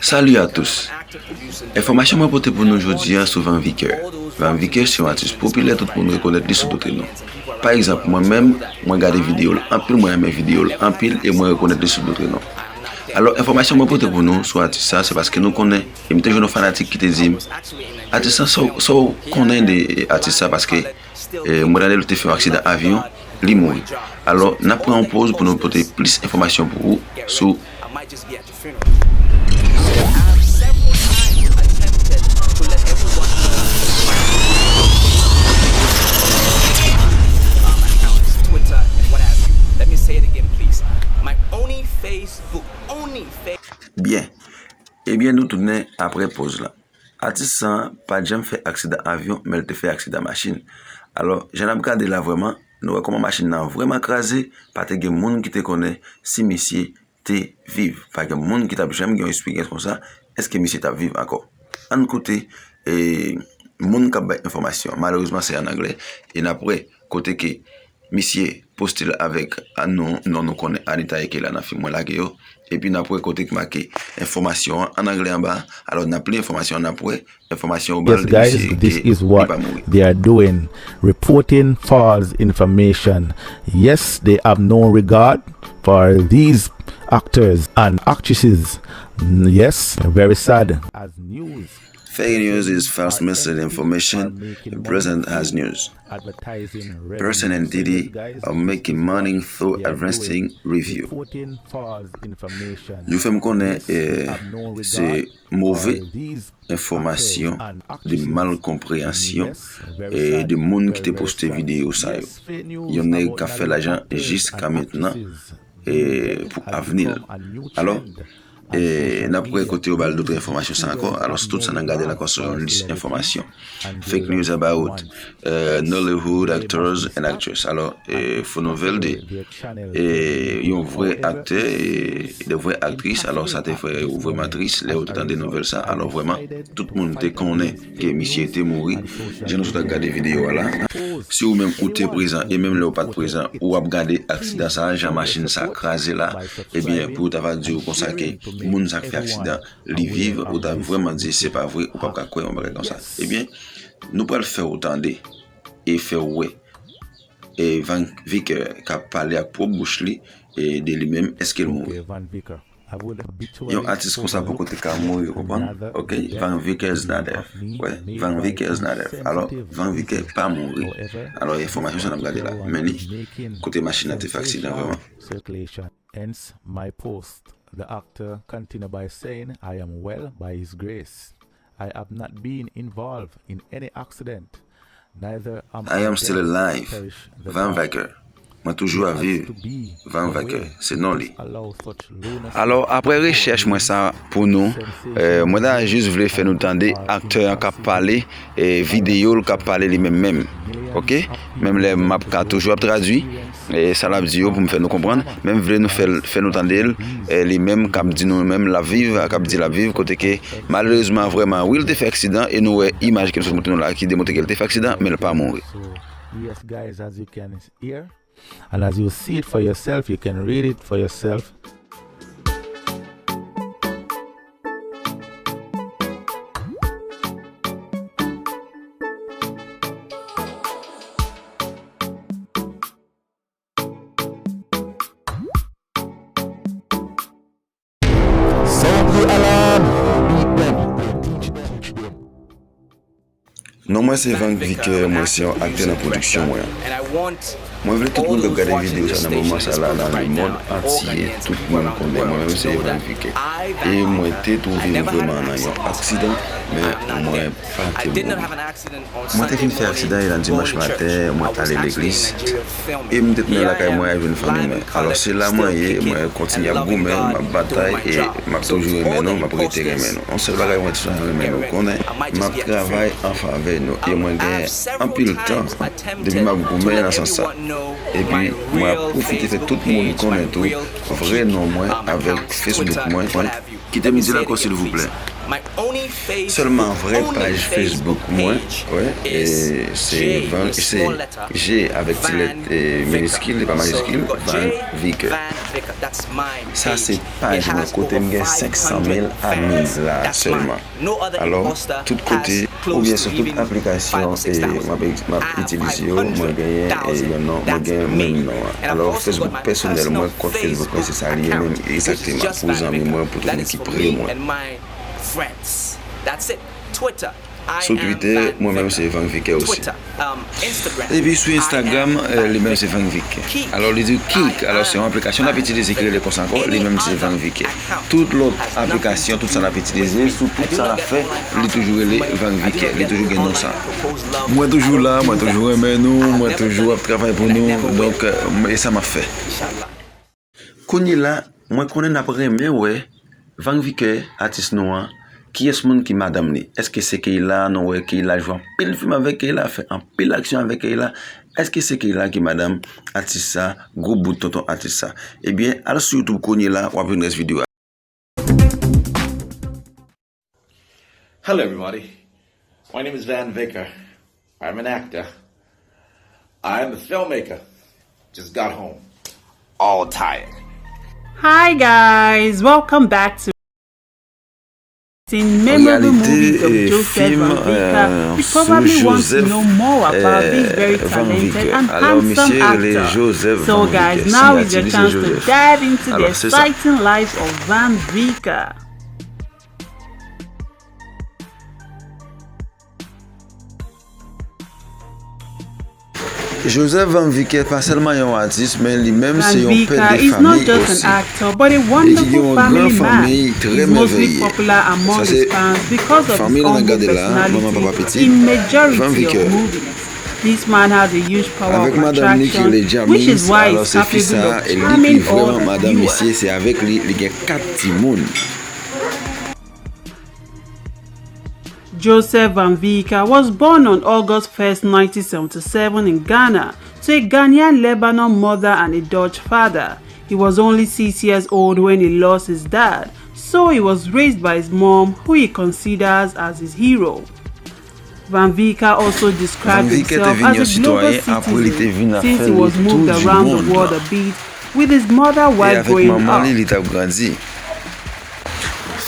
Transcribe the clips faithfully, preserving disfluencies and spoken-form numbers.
Salut à tous. Enfòmasyon mwen pote pou nou jodi a sou Van Vicker. Van Vicker se yon atis popilè, tout moun rekonèt li sou tout non. Pa egzanp, mwen menm, mwen gade videyo l anpil, mwen renmen videyo l anpil e mwen rekonèt li sou tout non. Alò, enfòmasyon mwen pote pou nou sou atis sa, se paske nou konnen, e m te jwenn yon fanatik ki te di m, atis sa, sa w, sa w konnen de atis sa, paske, eh, mwen tande l te fè yon aksidan avyon, li mouri. Alò, n ap pran yon poz pou nou pote plis enfòmasyon pou ou sou Byen. Ebyen, nou tounen apre poz la. Atis sa pa t janm fè aksidan avyon, men l te fè aksidan machin. Alò, jan n ap gade la vrèman, nou wè kòman machin nan vrèman kraze, pa te gen moun ki te konnen si misye te viv. Pa gen moun ki t ap janm gen yon eksperyans konsa, èske misye t ap viv ankò? Ann koute, e, moun k ap bay enfòmasyon. Malerezman, se ann anglè, e n ap wè kote ke misye poste l avèk a non, non nou konnen Anita Eke la nan fim mwen lage yo. Epi n ap wè kote k make enfòmasyon an, ann anglè anba. Alò, n ap li enfòmasyon an, n ap wè enfòmasyon yo ba l de misye ke li pa mouri. They are doing, reporting false information. Yes, they have no regard for these actors and actresses. Yes, very sad. As news Fake news is false misleading information. The president has news. Person and entity are making money through advertising review. Yo fè m konnen, eh, se move enfòmasyon, de mal konpreyansyon, eh, de moun ki te poste videyo sa yo. Yon nèg k ap fè lajan jiska mentnan, eh, pou avni l. Alò, e n ap wè kote yo ba l dòt enfòmasyon sa ankò. Alò, tout sa n ap gade la ankò se yon lis enfòmasyon. Fake news about, eh, Nollywood actors and actress. Alò, eh, fo nouvèl de, eh, yon vrè aktè, eh, de vrè aktris. Alò, sa te fè yo vrèman tris lè yo te tande nouvèl sa. Alò, vrèman, tout moun te konnen ke misye te mouri. Jan nou sot ap gade videyo a la. Si ou menm ou te prezan, e menm lè ou pa t prezan, ou ap gade aksidan sa, jan machin sa kraze la, ebyen, pou yo ta va di w konsa ke moun sa k fè aksidan, li viv, ou ta vrèman di se pa vre, ou p ap ka kwè yon bagay konsa. Ebyen, nou pral fè w tande e fè w wè, e Van Vicker k ap pale ak pwòp bouch li, e de li menm, èske l mouri? Yon atis konsa poko te ka mouri, ou konprann? Ok, Van Vicker is not dead. Wè, Van Vicker is not dead. Alò, Van Vicker pa mouri. Alò, enfòmasyon sa n ap gade la. Men li, kote machin nan te fè aksidan vrèman. Circulation. Hence my post. The actor continued by saying, I am well by his grace. I have not been involved in any accident. Neither am I am still alive. Van Vicker. Mwen toujou ap viv. Van Vicker, se non li. Alò, apre rechèch mwen sa pou nou, eh, mwen ta jis vle fè nou tande aktè an k ap pale, e videyo l k ap pale li menm menm. Ok? Menm lè m ap ka toujou ap tradui, e sa l ap di yo pou m fè nou konprann, men m vle nou fè l, fè nou tande l, e li menm k ap di nou menm l ap viv, k ap di l ap viv, kote ke malerezman vrèman, wi, l te fè aksidan, e nou wè imaj ke m sot montre nou la ki demontre ke l te fè aksidan, men l pa mouri. So, yes, guys, as you can hear, and as you see it for yourself, you can read it for yourself. Sound the alarm! Beat them! Teach them! Non mwen se Van Vicker, mwen se yon aktè nan pwodiksyon mwen an. Mwen vle tout moun k ap gade videyo sa nan moman sa la nan lemond antye, tout moun konnen mwen menm se Van Vicker. E mwen te twouve m vrèman nan yon aksidan, men mwen pa te mouri. Mwen te fin fè aksidan e nan dimanch maten, mwen t ale legliz. E m te tounen lakay mwen al jwenn fanmi mwen. Alò, se la mwen ye, mwen kontinye ap goumen, m ap batay e m ap toujou renmen nou, m ap rete renmen nou. Yon sèl bagay mwen toujou renmen nou konnen, m ap travay an favè nou e mwen gen anpil tan depi m ap goumen nan sans sa. Epi, mwen ap pwofite fè tout moun konnen tou vrè non mwen avèk Facebook mwen. Kite m di l ankò silvouplè. Sèlman vrè paj Facebook mwen, wè, e se Van, se G avèk ti lèt, e, miniskil, li pa majiskil, Van Vicker. Sa se paj mwen kote m gen senk san mil amis la sèlman. Alò, tout kote, oubyen sou tout aplikasyon, e, m ap, m ap itilize yo, mwen genyen, e, yon non, mwen gen menm non an. Alò, Facebook pèsonèl mwen, kont Facebook mwen, se sa li ye menm egzakteman, pou zanmi mwen, pou tout moun ki pre mwen. Sou Twitter, mwen menm se Van Vicker osi. Epi sou Instagram, e, li menm se Van Vicker. Alò, li di Kik. Alò, se yon aplikasyon n ap itilize ki rele konsa ankò, li menm se Van Vicker. Tout lòt aplikasyon, tout sa n ap itilize, sou tout sa n ap fè, li toujou rele Van Vicker. Li toujou gen non sa. Mwen toujou la, mwen toujou renmen nou, mwen toujou ap travay pou nou. Donk, e sa m ap fè. Kounye la, mwen konnen n ap renmen wè Van Vicker, atis nou an. Kiyès moun ki madanm li? Èske se Keyla? Nou wè Keyla jwe anpil fim avèk Keyla, fè anpil aksyon avèk Keyla. Èske se Keyla ki madanm atis sa, gwo bout tonton atis sa? Ebyen, al sou YouTube kounye la, w ap jwenn rès videyo a. Hello, everybody. My name is Van Vicker. I'm an actor. I'm a filmmaker. Just got home. All tired. Hi guys, welcome back to memorable movies of Joseph Van Vicker. You probably want to know more about this very talented and handsome actor. So guys, now is your chance to dive into the exciting life of Van Vicker. Joseph Van Vicker pa sèlman yon atis, men li menm se yon pè de fanmi osi, e ki gen yon gran fanmi trè mèveye. Sa se fanmi l n ap gade la, manman, papa, pitit, Van Vicker. Avèk madanm li ki rele Jamins, alò se fi sa a, e li ki vrèman madanm misye, se avèk li li gen kat timoun. Joseph Van Vicker was born on August first, nineteen seventy-seven in Ghana, to a Ghanaian Lebanon mother and a Dutch father. He was only six years old when he lost his dad, so he was raised by his mom, who he considers as his hero. Van Vicker also described himself as a global citizen since he was moved around the world a bit with his mother while growing up.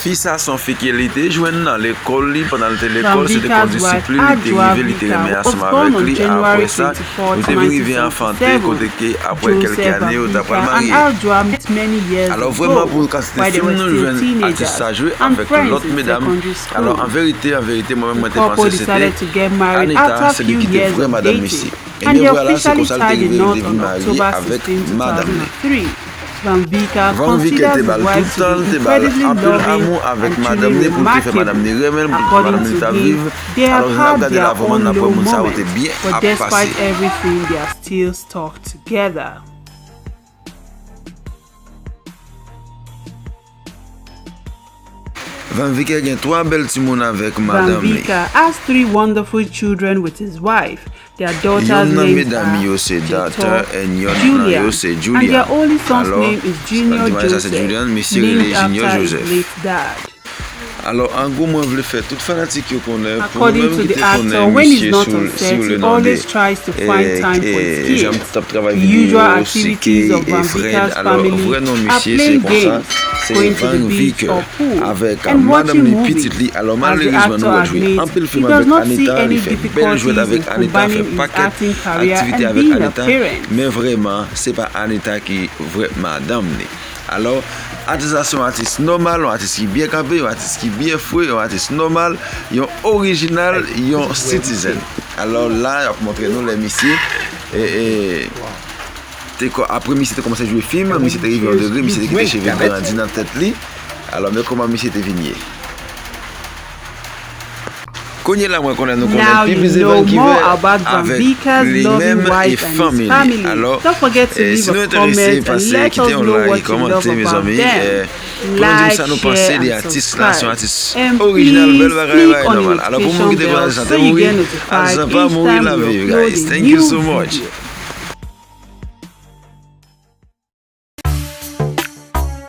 Fi sa se yon fi ke li te jwenn nan lekòl li, pandan l te lekòl, se te kondisip li, li te rive, li te renmen ansanm avèk li. Apre sa, yo te vin rive anfante, kote ke apre kèlke ane, yo ta pral marye. Alò, vrèman, pou kantite fim nou jwenn atis sa jwe avèk lòt medam, alò, an verite, an verite, mwen menm, mwen te panse se te Anita, se li ki te vrè madanm misye. Ebyen vwala, se konsa l te rive, li te vin marye avèk madanm li. Van Vicker te ba l tout tan l, te ba l anpil amou avèk madanm li, pou l te fè madanm li renmen l, pou l te fè madanm li ta viv. Alò, jan n ap gade la, vrèman, n ap wè moun sa yo te byen ap pase. Van Vicker gen twa bèl timoun avèk madanm li. Yonn nan medam yo se Daughter and yonn nan yo se Julia. Alò, si pa m di mal, sa se Julian, misye rele Junior Joseph. Alò, an gwo, mwen vle fè tout fanatik yo konnen, pou nou menm ki te konnen misye sou, si w le non de, e, e, jan m t ap travay videyo, Siki e Fred, alò, vrè non misye se konsa, se Van Vicker, avèk madanm li, pitit li. Alò, malerezman, nou wè l jwe anpil fim avèk Anita, li fè bèl jwèt avèk Anita, fè pakèt aktivite avèk Anita, men vrèman, se pa Anita ki vrè madanm li. Alò, atis la se yon atis nòmal, yon atis ki byen kanpe, yon atis ki byen fre, yon atis nòmal, yon orijinal, yon citizen. Alò, la, y ap montre nou lè misye, e, e, te ko-, apre misye te kòmanse jwe fim, misye te rive yon degre, misye te kite cheve grandi nan tèt li. Alò, men kòman misye te vin ye. Kounye la, mwen konnen nou konnen pi plis de Van Vicker avèk li menm e fanmi li. Alò, e, si nou enterese, pase, kite yon like, kòmante, mezanmi. E, pou nou di m sa nou panse de atis la, se yon atis orijinal, bèl bagay, bagay nòmal. Alò, pou moun ki te kwè atis la te mouri, atis la pa mouri, l ap viv, guys. Thank you so much.